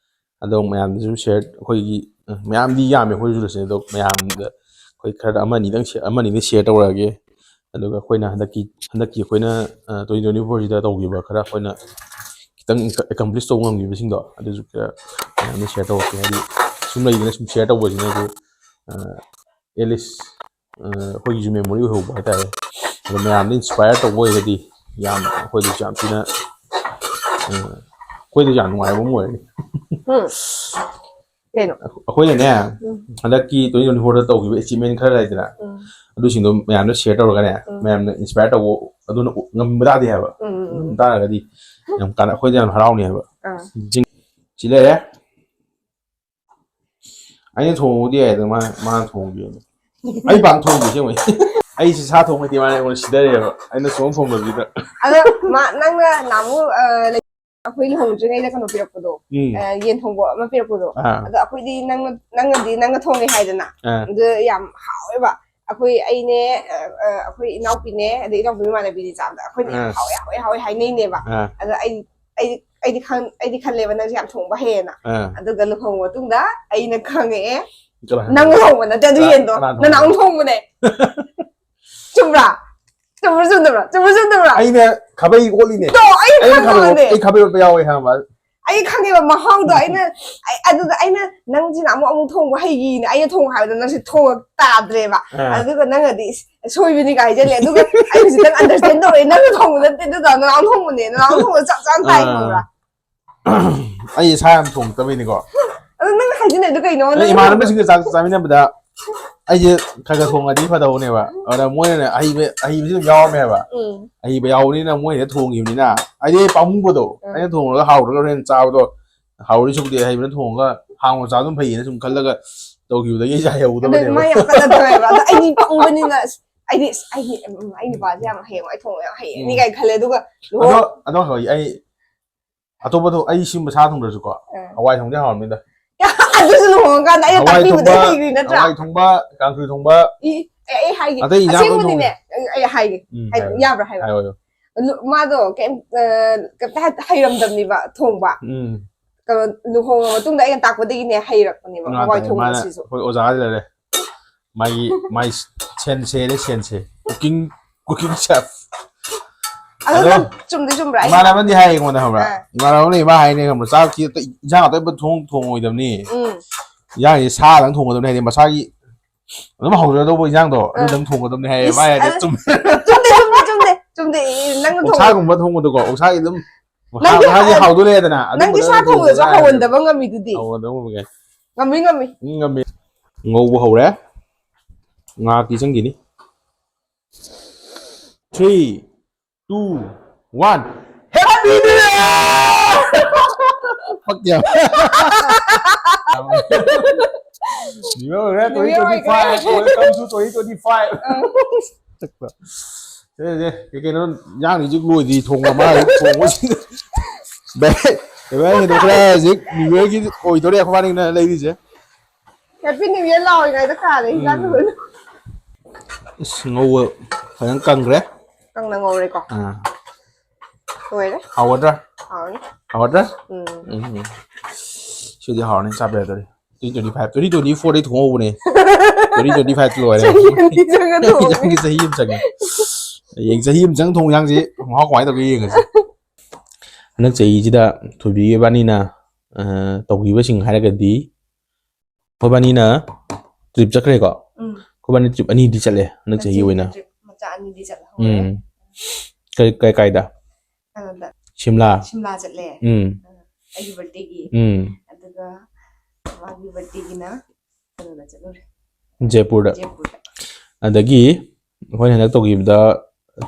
ꯑꯗꯣ ꯃꯌꯥꯝꯗꯁꯨ share, ꯑꯩꯈꯣꯏꯒꯤ, ꯃꯌꯥꯝꯗꯤ ꯌꯥꯝꯃꯦ ꯑꯩꯈꯣꯏ resolution, ꯑꯗꯣ ꯃꯌꯥꯝꯗ ꯑꯩꯈꯣꯏ ꯈꯔ ꯑꯃꯅꯤꯗꯪ share, ꯑꯃꯅꯤꯗꯪ share ꯇꯧꯔꯛꯑꯒꯦ꯫ ꯑꯗꯨꯒ ꯑꯩꯈꯣꯏꯅ ꯍꯟꯗꯛꯀꯤ, ꯍꯟꯗꯛꯀꯤ ꯑꯩꯈꯣꯏꯅ, ꯑ, twenty twenty-four ꯁꯤꯗ ꯇꯧꯈꯤꯕ ꯈꯔ ꯑꯩꯈꯣꯏꯅ ꯈꯤꯇꯪ accomplish ꯇꯧꯕ ꯉꯝꯈꯤꯕꯁꯤꯡꯗꯣ, ꯑꯗꯨꯁꯨ ꯈꯔ ꯃꯌꯥꯝꯗ share ꯇꯧꯔꯛꯀꯦ꯫ ꯍꯥꯏꯗꯤ ꯁꯨꯝ ꯂꯩꯗꯅ ꯁꯨꯝ share ꯇꯧꯕꯁꯤꯅꯁꯨ, ꯑ, at least, ꯑ, ꯑꯩꯈꯣꯏꯒꯤꯁꯨ memory ꯑꯣꯏꯍꯧꯕ ꯍꯥꯏꯇꯥꯔꯦ꯫ ꯑꯗꯣ ꯃꯌꯥꯝꯗ inspire ꯇꯧꯕ ꯑꯣꯏꯔꯒꯗꯤ ꯌꯥꯝ, ꯑꯩꯈꯣꯏꯗꯁꯨ ꯌꯥꯝ ꯊꯤꯅ, ꯑ, ꯑꯩꯈꯣꯏꯗꯁꯨ ꯌꯥꯝ ꯅꯨꯡꯉꯥꯏꯕ ꯑꯃ ꯑꯣꯏꯔꯅꯤ꯫ ꯎꯝ꯫ ꯀꯩꯅꯣ? ꯑꯩꯈꯣꯏꯅꯅꯦ, ꯎꯝ. ꯍꯟꯗꯛꯀꯤ twenty twenty four ꯗ ꯇꯧꯈꯤꯕ achievement ꯈꯔ ꯂꯩꯗꯅ, ꯎꯝ. ꯑꯗꯨꯁꯤꯡꯗꯣ ꯃꯌꯥꯝꯗ share ꯇꯧꯔꯒꯅꯦ, ꯎꯝ. ꯃꯌꯥꯝꯅ inspire ꯇꯧꯕ, ꯑꯗꯨꯅ ꯉꯝꯕ ꯇꯥꯗꯤ ꯍꯥꯏꯕ. ꯎꯝ, ꯎꯝ, ꯉꯝ ꯎꯝ. ꯇꯥꯔꯒꯗꯤ ꯌꯥꯝ ꯀꯥꯟꯅ, ꯑꯩꯈꯣꯏꯗ ꯌꯥꯝ ꯍꯔꯥꯎꯅꯤ ꯍꯥꯏꯕ. ꯑꯥ. ꯁꯤ ꯂꯩꯔꯦ. ꯑꯩꯅ ꯊꯣꯡꯕꯕꯨꯗꯤ ꯌꯥꯏ, ꯑꯗꯣ ꯃꯥ, ꯃꯥꯅ ꯊꯣꯡꯕꯤꯌꯣꯅꯦ. ꯑꯩ ꯄꯥꯛ ꯊꯣꯡꯗꯦ, ꯑꯁꯦꯡꯕꯩ. ꯑꯩꯁꯦ ꯁꯥ ꯊꯣꯡꯕ ꯍꯩꯇꯦ, ꯃꯥꯅ ꯑꯩꯉꯣꯟꯗ ꯁꯤꯗꯔꯦꯕ, ꯑꯩꯅ ꯁꯨꯡꯊꯣꯡ ꯊꯣꯡꯗꯕꯤꯗ. ꯑꯗꯣ ꯃꯥ, ꯅꯪꯅ ꯅꯍꯥꯟꯃꯨꯛ, ꯑ, ꯑꯩꯈꯣꯏ ꯂꯨꯍꯣꯡꯗ꯭ꯔꯤꯉꯩꯗ ꯀꯩꯅꯣ ꯄꯤꯔꯛꯄꯗꯣ, ꯎꯝ. ꯑ, ꯌꯦꯟ ꯊꯣꯡꯕ ꯑꯃ ꯄꯤꯔꯛꯄꯗꯣ, ꯑꯥ. ꯑꯗꯣ ꯑꯩꯈꯣꯏꯗꯤ ꯅꯪꯅ, ꯅꯪꯅꯗꯤ ꯅꯪꯅ ꯊꯣꯡꯉꯦ ꯍꯥꯏꯗꯅ, ꯑꯥ. ꯑꯗꯨ ꯌꯥꯝ ꯍꯥꯎꯋꯦꯕ. ꯑꯩꯈꯣꯏ, ꯑꯩꯅꯦ, ꯑ, ꯑ, ꯑꯩꯈꯣꯏ ꯏꯅꯥꯎꯄꯤꯅꯦ, ꯑꯗꯩ ꯏꯅꯥꯎꯄꯤ ꯃꯃꯥꯟꯅꯕꯤꯗꯤ ꯆꯥꯕꯗ ꯑꯩꯈꯣꯏꯅ ꯌꯥꯝ ꯑꯥ. ꯍꯥꯎꯋꯦ, ꯍꯥꯎꯋꯦ, ꯍꯥꯎꯋꯦ ꯍꯥꯏꯅꯩꯅꯦꯕ. ꯑꯥ. ꯑꯗꯣ ꯑꯩ, ꯑꯩ, ꯑꯩꯗꯤ ꯈꯪ-, ꯑꯩꯗꯤ ꯈꯜꯂꯦꯕ ꯅꯪꯁꯦ ꯌꯥꯝ ꯊꯣꯡꯕ ꯍꯩꯌꯦꯅ. ꯑꯥ. ꯑꯗꯨꯒ ꯂꯨꯍꯣꯡꯕ ꯃꯇꯨꯡꯗ ꯑꯩꯅ ꯈꯪꯉꯛꯑꯦ, ꯀꯅꯥ? ꯅꯪ ꯊꯣꯡꯕ ꯅꯠꯇꯦ ꯑꯗꯨ ꯀꯅꯥ-, ꯌꯦꯟꯗꯣ, ꯀꯅꯥ ꯊꯣꯡꯕ? ꯅꯅꯥꯎ ꯊꯣꯡꯕꯅꯦ꯫ ꯆꯨꯝꯕ꯭ꯔꯥ? ꯆꯨꯝꯕ꯭ꯔꯥ ꯆꯨꯝꯗꯕ꯭ꯔꯥ? ꯆꯨꯝꯕ꯭ꯔꯥ ꯆꯨꯝꯗꯕ꯭ꯔꯥ? ꯑꯩꯅ ꯈꯥꯕꯩ ꯑꯣꯠꯂꯤꯅꯦ. ꯇꯣ, ꯑꯩ ꯑꯩꯅ ꯈꯥꯕꯩ ꯈꯪꯉꯕꯅꯦ꯫ ꯑꯣꯠ-, ꯑꯩ ꯈꯥꯕꯩ ꯑꯣꯠꯄ ꯌꯥꯎꯋꯦ ꯈꯪꯉꯕ? ꯑꯩ ꯈꯪꯉꯦꯕ ꯃꯍꯥꯎꯗꯣ꯫ ꯑꯩꯅ, ꯑꯩ, ꯑꯗꯨꯗ ꯑꯩꯅ ꯅꯪꯁꯤꯅ ꯑꯃꯨꯛ, ꯑꯃꯨꯛ ꯊꯣꯡꯕ ꯍꯩꯈꯤꯅ ꯑꯩꯅ ꯊꯣꯡꯉꯣ ꯍꯥꯏꯕꯗꯣ ꯅꯪꯁꯦ ꯊꯣꯡꯉ ꯇꯥꯗ꯭ꯔꯦꯕ꯫ ꯑꯥ. ꯑꯗꯨꯒ ꯅꯪꯅꯗꯤ, "ꯏꯁ, ꯁꯣꯏꯕꯅꯤ" ꯀꯥꯏ ꯍꯥꯏꯖꯜꯂꯦ꯫ ꯑꯗꯨꯒ ꯑꯩ ꯍꯧꯖꯤꯛꯇꯪ understand ꯇꯧꯔꯦ, ꯅꯪꯅ ꯊꯣꯡꯕ ꯅꯠꯇꯦ, ꯑꯗꯨꯗꯣ ꯅꯅꯥꯎ ꯊꯣꯡꯕꯅꯦ, ꯅꯅꯥꯎ ꯊꯣꯡꯕꯗ ꯆꯞ ꯆꯥꯅ ꯇꯥꯏ, ꯑꯥ. ꯈꯪꯕ꯭ꯔꯥ? ꯑꯩ ꯏꯁꯥ ꯌꯥꯝ ꯊꯣꯡꯉꯛꯇꯕꯩꯅꯤꯀꯣ. ꯑꯗꯨ ꯅꯪ ꯍꯥꯏꯖꯤꯟꯅꯩꯗꯣ ꯀꯩꯅꯣ? ꯑꯗꯩ ꯅꯪ ꯏꯃꯥꯟꯅꯕꯁꯤꯡꯒ ꯆꯥꯛ ꯆꯥꯃꯤꯟꯅꯕꯗ ꯑꯩꯁꯦ ꯈꯔ ꯈꯔ ꯊꯣꯡꯉꯗꯤ ꯐꯗꯧꯅꯦꯕ, ꯑꯗ ꯃꯣꯏꯅꯅꯦ ꯑꯍꯩꯕ, ꯑꯍꯩꯕꯁꯤ ꯑꯗꯨꯝ ꯌꯥꯎꯔꯝꯃꯦꯕ. ꯎꯝ. ꯑꯍꯩꯕ ꯌꯥꯎꯕꯅꯤꯅ ꯃꯣꯏꯅ ꯊꯣꯡꯈꯤꯕꯅꯤꯅ ꯑꯩꯗꯤ ꯄꯥꯝꯃꯨꯕꯗꯣ, ꯎꯝ. ꯑꯩꯅ ꯊꯣꯡꯉꯒ ꯍꯥꯎꯔꯒ ꯍꯣꯔꯦꯟ ꯆꯥꯕꯗꯣ, ꯍꯥꯎꯔꯤ ꯁꯨꯛꯇꯤ ꯑꯍꯩꯕꯅ ꯊꯣꯡꯉꯒ ꯍꯥꯎꯅ ꯆꯥꯕ ꯑꯗꯨꯝ ꯐꯩꯌꯦꯅ ꯁꯨꯝ ꯈꯜꯂꯒ ꯇꯧꯈꯤꯕꯗꯕ ꯑꯩꯁꯦ ꯑꯗꯨ ꯍꯩꯍꯧꯗꯕꯅꯦꯕ. ꯃꯥ ꯌꯥꯝ ꯀꯟꯅ ꯇꯧꯋꯦꯕ꯫ ꯑꯗꯣ ꯑꯩꯗꯤ ꯄꯪꯕꯅꯤꯅ, ꯑꯁ, ꯑꯩꯗꯤ, ꯑꯁ, ꯑꯩꯗꯤ, ꯎꯝ, ꯑꯩ ꯅꯨꯄꯥꯁꯦ ꯌꯥꯝ ꯍꯌꯦꯡꯋꯥꯏ ꯊꯣꯡꯕ ꯌꯥꯝ ꯍꯩꯌꯦꯅꯤ ꯎꯝ. ꯀꯥꯏꯅ ꯈꯜꯂꯦ꯫ ꯑꯗꯨꯒ ꯑꯗꯣ, ꯑꯗꯣ ꯍꯣꯏ, ꯑꯩ ꯑꯇꯣꯞꯄꯗꯣ, ꯑꯩ ꯁꯤꯒꯨꯝꯕ ꯁꯥ ꯊꯣꯡꯗ꯭ꯔꯁꯨꯀꯣ, ꯑꯥ. ꯍꯋꯥꯏ ꯊꯣꯡꯗꯤ ꯍꯥꯎꯔꯝꯅꯤꯗ. ꯑꯗꯨꯁꯨ ꯂꯨꯍꯣꯡꯉꯀꯥꯟꯗ ꯑꯩꯅ ꯍꯋꯥꯏ ꯇꯥꯛꯄꯤꯕꯗ ꯊꯣꯡꯕ, ꯍꯩꯈ꯭ꯔꯤ ꯅꯠꯇ꯭ꯔꯥ? ꯍꯋꯥꯏ ꯊꯣꯡꯕ, ꯀꯥꯡꯁꯣꯏ ꯊꯣꯡꯕ, ꯏ, ꯑꯦ, ꯑꯩ ꯍꯥꯏꯒꯦ꯫ ꯑꯇꯩ ꯏꯟꯖꯥꯡ ꯂꯣꯏ ꯑꯁꯦꯡꯕꯅꯤꯅꯦ꯫ ꯑꯩ, ꯑꯩ ꯍꯥꯏꯒꯦ꯫ ꯎꯝ, ꯍꯥꯏ-, ꯍꯥꯏꯌꯣ꯫ ꯌꯥꯕ꯭ꯔꯥ ꯍꯥꯏꯕ? ꯍꯥꯏꯌꯣ, ꯍꯥꯏꯌꯣ. ꯂꯨ-, ꯃꯥꯗꯣ ꯀꯩꯝ, ꯑ, ꯀꯩꯝꯇ ꯍꯩ-, ꯍꯩꯔꯝꯗꯕꯅꯦꯕ ꯊꯣꯡꯕ꯫ ꯎꯝ. ꯀꯩꯅꯣ, ꯂꯨꯍꯣꯡꯉ ꯃꯇꯨꯡꯗ ꯑꯩꯅ ꯇꯥꯛꯄꯗꯒꯤꯅꯦ ꯍꯩꯔꯛꯄꯅꯦꯕ ꯃꯥ ꯍꯋꯥꯏ ꯇꯧꯔꯦ, ꯊꯣꯡꯕ ꯃꯥꯅ ꯑꯁꯤꯁꯨ꯫ ꯑꯩꯈꯣꯏ ꯑꯣꯖꯥꯗꯤ ꯂꯩꯔꯦ꯫ ꯃꯥꯒꯤ, ꯃꯥꯏ ꯁꯦꯟꯁꯦꯅꯦ, ꯁꯦꯟꯁꯦ꯫ Cooking, cooking chef꯫ ꯑꯗꯣ ꯑꯗꯣ ꯅꯪ ꯆꯨꯝꯗꯤ ꯆꯨꯝꯕ꯭ꯔꯥ? ꯑꯩ ꯏꯃꯥꯟꯅꯕꯅꯗꯤ ꯍꯥꯏ ꯑꯩꯉꯣꯟꯗ, ꯈꯪꯕ꯭ꯔꯥ? ꯑꯥ. ꯏꯃꯥꯟꯅꯕꯅ ꯏꯃꯥ ꯍꯥꯏꯅꯦ, ꯈꯪꯕ꯭ꯔꯥ? ꯆꯥꯛꯁꯤ ꯑꯇꯩ, ꯏꯟꯖꯥꯡ ꯑꯇꯩ ꯑꯝꯇ ꯊꯣꯡ-, ꯊꯣꯡꯉꯣꯏꯗꯕꯅꯤ꯫ ꯎꯝ. ꯏꯟꯖꯥꯡꯁꯤ ꯁꯥꯗꯪ ꯊꯣꯡꯒꯗꯕꯅꯤ, ꯍꯥꯏꯗꯤ ꯃꯁꯥꯒꯤ ꯑꯗꯨꯝ ꯍꯧꯖꯗꯧꯕ ꯏꯟꯖꯥꯡꯗꯣ ꯑꯗꯨ ꯑꯥ. ꯑꯗꯨꯝ ꯊꯣꯡꯒꯗꯕꯅꯤ ꯍꯥꯏꯌꯦ꯫ ꯏꯁ, ꯃꯥ ꯍꯥꯏꯗꯤ ꯑꯗꯨ ꯆꯨꯝꯃꯦ꯫ ꯆꯨꯝꯗꯦ, ꯆꯨꯝꯗꯦ, ꯆꯨꯝꯗꯦ꯫ ꯅꯪꯅ ꯊꯣꯡꯕ-, ꯑꯣꯛꯁꯥꯒꯨꯝꯕ ꯊꯣꯡꯕꯗꯀꯣ, ꯑꯣꯛꯁꯥꯒꯤ ꯑꯗꯨꯝ ꯃꯍꯥꯎ, ꯅꯪꯗꯤ ꯃꯍꯥꯎꯁꯦ ꯍꯥ-, ꯍꯥꯎꯗꯣꯏ ꯂꯩꯗꯅ, ꯅꯪꯗꯤ ꯑꯗꯨꯝꯕꯗ ꯁꯥ ꯑꯗꯨꯝ ꯊꯣꯡꯕꯗꯁꯨ ꯊꯣꯡꯕ ꯍꯧꯍꯟꯗꯕ ꯌꯥꯏꯌꯦꯕ꯫ ꯉꯝꯃꯤꯗꯨꯗꯤ꯫ ꯍꯧꯍꯟꯗꯕ ꯉꯝꯃꯤ ꯀꯩꯅꯣ꯫ ꯉꯝꯃꯤ, ꯉꯝꯃꯤ꯫ ꯎꯝ, ꯉꯝꯃꯤ꯫ ꯉꯧꯕ ꯍꯧꯔꯦ꯫ ꯉꯥꯏꯍꯥꯛꯇꯤ ꯆꯪꯈꯤꯅꯤ꯫ Three, two, one. Happy New Year! Fuck yeah. New Year ꯑꯣꯏꯈ꯭ꯔꯦ, New Year twenty twenty-five. Welcome to twenty twenty-five. ꯁꯦ, ꯁꯦ, ꯀꯩ ꯀꯩꯅꯣ ꯌꯥꯝꯅꯤꯁꯨ ꯂꯣꯏꯗ꯭ꯔꯤ, ꯊꯣꯡꯕ ꯃꯥ ꯍꯧꯖꯤꯛ ꯊꯣꯡꯕꯁꯤꯗ꯫ ꯚꯥꯏ, ꯚꯥꯏ, ꯍꯦꯟꯗꯣꯛꯈ꯭ꯔꯦ ꯍꯧꯖꯤꯛ꯫ New Yearꯒꯤ ꯑꯣꯏꯗꯣꯔꯦ ꯑꯩꯈꯣꯏꯕꯥꯅꯤꯅ ꯂꯩꯔꯤꯁꯦ꯫ Happy New Year ꯂꯥꯎꯔꯤꯉꯩꯗ ꯀꯥꯔꯦ ꯍꯤꯟꯖꯥꯡ ꯊꯣꯡꯕꯗ꯫ ꯑꯁ, ꯉꯧꯕ ꯐꯖꯅ ꯀꯪꯈ꯭ꯔꯦ꯫ ꯀꯪꯅ ꯉꯧꯔꯦꯀꯣ꯫ ꯑꯥ, ꯂꯣꯏꯔꯦ꯫ ꯍꯥꯎꯒꯗ꯭ꯔꯥ? ꯍꯥꯎꯔꯅꯤ꯫ ꯍꯥꯎꯒꯗ꯭ꯔꯥ? ꯎꯝ꯫ ꯎꯝ, ꯎꯝ꯫ ꯁꯤꯗꯤ ꯍꯥꯎꯔꯅꯤ, ꯆꯥꯕ ꯌꯥꯗꯣꯔꯤ꯫ Twenty twenty-five, twenty twenty-four ꯗꯩ ꯊꯣꯡꯍꯧꯕꯅꯦ꯫ Twenty twenty-five ꯂꯣꯏꯔꯦ꯫ ꯆꯍꯤ ꯑꯅꯤ ꯆꯪꯉ ꯊꯣꯡꯉꯦ꯫ ꯌꯦꯟꯁꯥꯡꯒꯤ ꯆꯍꯤ ꯑꯃ ꯆꯪꯉꯦ꯫ ꯍꯌꯦꯡ ꯆꯍꯤ ꯑꯃ ꯆꯪ ꯊꯣꯡ ꯌꯦꯟꯁꯥꯡꯁꯤ ꯃꯍꯥꯎ ꯀꯃꯥꯏꯅ ꯇꯧꯒꯦ ꯌꯦꯡꯉꯁꯤ꯫ ꯍꯟꯗꯛ ꯆꯍꯤꯁꯤꯗ ꯊꯣꯏꯕꯤ ꯏꯕꯥꯅꯤꯅ, ꯑ, ꯇꯧꯈꯤꯕꯁꯤꯡ ꯍꯥꯏꯔꯒꯗꯤ, ꯑꯩꯈꯣꯏꯕꯥꯅꯤꯅ trip ꯆꯠꯈ꯭ꯔꯦꯀꯣ꯫ ꯎꯝ꯫ ꯑꯩꯈꯣꯏꯕꯥꯅꯤ trip ꯑꯅꯤꯗꯤ ꯆꯠꯂꯦ ꯍꯟꯗꯛ ꯆꯍꯤꯒꯤ ꯑꯣꯏꯅ꯫ Trip ꯃꯆꯥ ꯑꯅꯤꯗꯤ ꯆꯠꯍꯧꯔꯦ꯫ ꯎꯝ꯫ ꯀꯩ, ꯀꯩ, ꯀꯥꯏꯗ? ꯀꯩꯅꯣꯗ ꯁꯤꯝꯂꯥ꯫ ꯁꯤꯝꯂꯥ ꯆꯠꯂꯦ꯫ ꯎꯝ꯫ ꯑꯩꯒꯤ birthdayꯒꯤ꯫ ꯎꯝ꯫ ꯑꯗꯨꯒ ꯃꯥꯒꯤ birthdayꯒꯤꯅ ꯀꯩꯅꯣꯗ ꯆꯠꯂꯨꯔꯦ꯫ ꯖꯦꯄꯨꯔꯗ꯫ ꯖꯦꯄꯨꯔꯗ꯫ ꯑꯗꯒꯤ ꯑꯩꯈꯣꯏꯅ ꯍꯟꯗꯛ ꯇꯧꯈꯤꯕꯗ,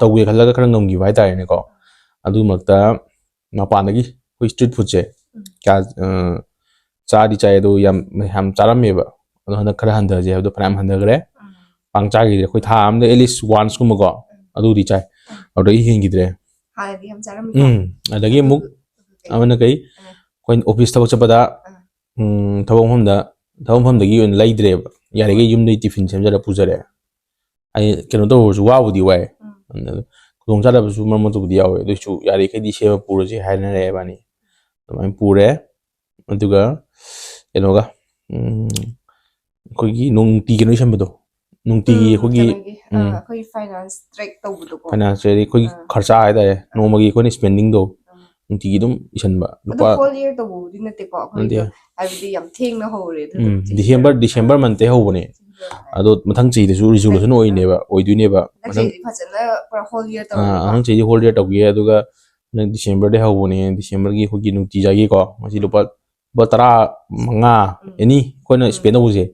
ꯇꯧꯒꯦ ꯈꯜꯂꯒ ꯈꯔ ꯉꯝꯈꯤꯕ ꯍꯥꯏꯇꯥꯔꯦꯅꯦꯀꯣ꯫ ꯑꯗꯨꯃꯛꯇ ꯃꯄꯥꯟꯗꯒꯤ ꯑꯩꯈꯣꯏ street foodꯁꯦ ꯎꯝ꯫ ꯀꯌꯥ, ꯑ, ꯆꯥꯗꯤ ꯆꯥꯏ, ꯑꯗꯨ ꯌꯥꯝ, ꯌꯥꯝ ꯆꯥꯔꯝꯃꯦꯕ꯫ ꯑꯗꯣ ꯍꯟꯗꯛ ꯈꯔ ꯍꯟꯊꯁꯦ ꯍꯥꯏꯕꯗꯣ ꯐꯅꯌꯥꯝ ꯍꯟꯊꯈ꯭ꯔꯦ꯫ ꯎꯝ꯫ ꯄꯥꯡ ꯆꯥꯈꯤꯗ꯭ꯔꯦ꯫ ꯑꯩꯈꯣꯏ ꯊꯥ ꯑꯃꯗ at least once ꯀꯨꯝꯕꯀꯣ, ꯑꯗꯨꯗꯤ ꯆꯥꯏ꯫ ꯑꯗꯨꯗꯒꯤ ꯍꯦꯟꯈꯤꯗ꯭ꯔꯦ꯫ ꯍꯥꯟꯅꯗꯤ ꯌꯥꯝ ꯆꯥꯔꯝꯃꯤ꯫ ꯎꯝ꯫ ꯑꯗꯒꯤ ꯑꯃꯨꯛ ꯑꯃꯅ ꯀꯩ? ꯑꯩꯈꯣꯏ office ꯊꯕꯛ ꯆꯠꯄꯗ, ꯎꯝ, ꯊꯕꯛ ꯃꯐꯝꯗ, ꯊꯕꯛ ꯃꯐꯝꯗꯒꯤ ꯑꯣꯏꯅ ꯂꯩꯗ꯭ꯔꯦꯕ꯫ ꯌꯥꯔꯤꯈꯩ ꯌꯨꯝꯗꯒꯤ tiffin ꯁꯦꯝꯖꯔꯒ ꯄꯨꯖꯔꯦ꯫ ꯑꯩ ꯀꯩꯅꯣ ꯇꯧꯔꯁꯨ ꯋꯥꯕꯨꯗꯤ ꯋꯥꯏ꯫ ꯎꯝ꯫ ꯑꯗꯨ ꯈꯨꯗꯣꯡ ꯆꯥꯗꯕꯁꯨ ꯃꯔꯛ ꯃꯔꯛꯇꯕꯨꯗꯤ ꯌꯥꯎꯋꯦ꯫ ꯑꯗꯨꯏꯁꯨ ꯌꯥꯔꯤꯈꯩꯗꯤ ꯁꯦꯝꯃ ꯄꯨꯔꯁꯦ ꯍꯥꯏꯅꯔꯦ ꯏꯕꯥꯅꯤ꯫ ꯑꯗꯨꯃꯥꯏꯅ ꯄꯨꯔꯦ꯫ ꯑꯗꯨꯒ ꯀꯩꯅꯣꯒ, ꯎꯝ, ꯑꯩꯈꯣꯏꯒꯤ ꯅꯨꯡꯇꯤ ꯀꯩꯅꯣ ꯏꯁꯟꯕꯗꯣ꯫ ꯅꯨꯡꯇꯤꯒꯤ ꯎꯝ, ꯑꯩꯈꯣꯏꯒꯤ, ꯀꯩꯅꯣꯒꯤ, ꯑ, ꯎꯝ, ꯑꯩꯈꯣꯏꯒꯤ finance track ꯇꯧꯕꯗꯣꯀꯣ꯫ Finance ꯍꯥꯏꯗꯤ ꯑꯩꯈꯣꯏꯒꯤ ꯑꯥ꯫ ꯈꯔꯆꯥ ꯍꯥꯏꯇꯥꯔꯦ꯫ ꯅꯣꯡꯃꯒꯤ ꯑꯩꯈꯣꯏꯅ spendingꯗꯣ ꯑꯥ꯫ ꯅꯨꯡꯇꯤꯒꯤ ꯑꯗꯨꯝ ꯏꯁꯟꯕ꯫ ꯑꯗꯨ ꯂꯨꯄꯥ whole year ꯇꯧꯕꯕꯨꯗꯤ ꯅꯠꯇꯦꯀꯣ, ꯑꯩꯈꯣꯏꯗꯣ ꯅꯠꯇꯦ꯫ ꯍꯥꯏꯕꯗꯤ ꯌꯥꯝ ꯊꯦꯡꯅ ꯍꯧꯔꯦ ꯑꯗꯨꯗꯣ ꯎꯝ, ꯆꯍꯤ December, ꯈꯔ꯫ December monthꯇꯩ ꯍꯧꯕꯅꯦ꯫ ꯑꯗꯣ ꯃꯊꯪ ꯆꯍꯤꯗꯁꯨ resolution ꯑꯣꯏꯅꯦꯕ, ꯑꯣꯏꯗꯣꯏꯅꯦꯕ꯫ ꯍꯟꯗꯛ ꯃꯊꯪ, ꯆꯍꯤꯗꯤ ꯐꯖꯅ ꯄꯨꯔꯥ whole year ꯑꯥ, ꯇꯧꯔꯒꯦꯀꯣ꯫ ꯃꯊꯪ ꯆꯍꯤꯗꯤ whole year ꯇꯧꯒꯦ꯫ ꯑꯗꯨꯒ ꯍꯟꯗꯛ Decemberꯗꯩ ꯍꯧꯕꯅꯦ꯫ Decemberꯒꯤ ꯑꯩꯈꯣꯏꯒꯤ ꯅꯨꯡꯇꯤ ꯖꯥꯒꯤꯀꯣ, ꯉꯁꯤ ꯂꯨꯄꯥ ꯂꯨꯄꯥ ꯇꯔꯥ ꯃꯉꯥ, ꯎꯝ꯫ ꯑꯦꯅꯤ ꯑꯩꯈꯣꯏꯅ ꯎꯝ꯫ ꯁ꯭ꯄꯦꯟ ꯇꯧꯕꯁꯦ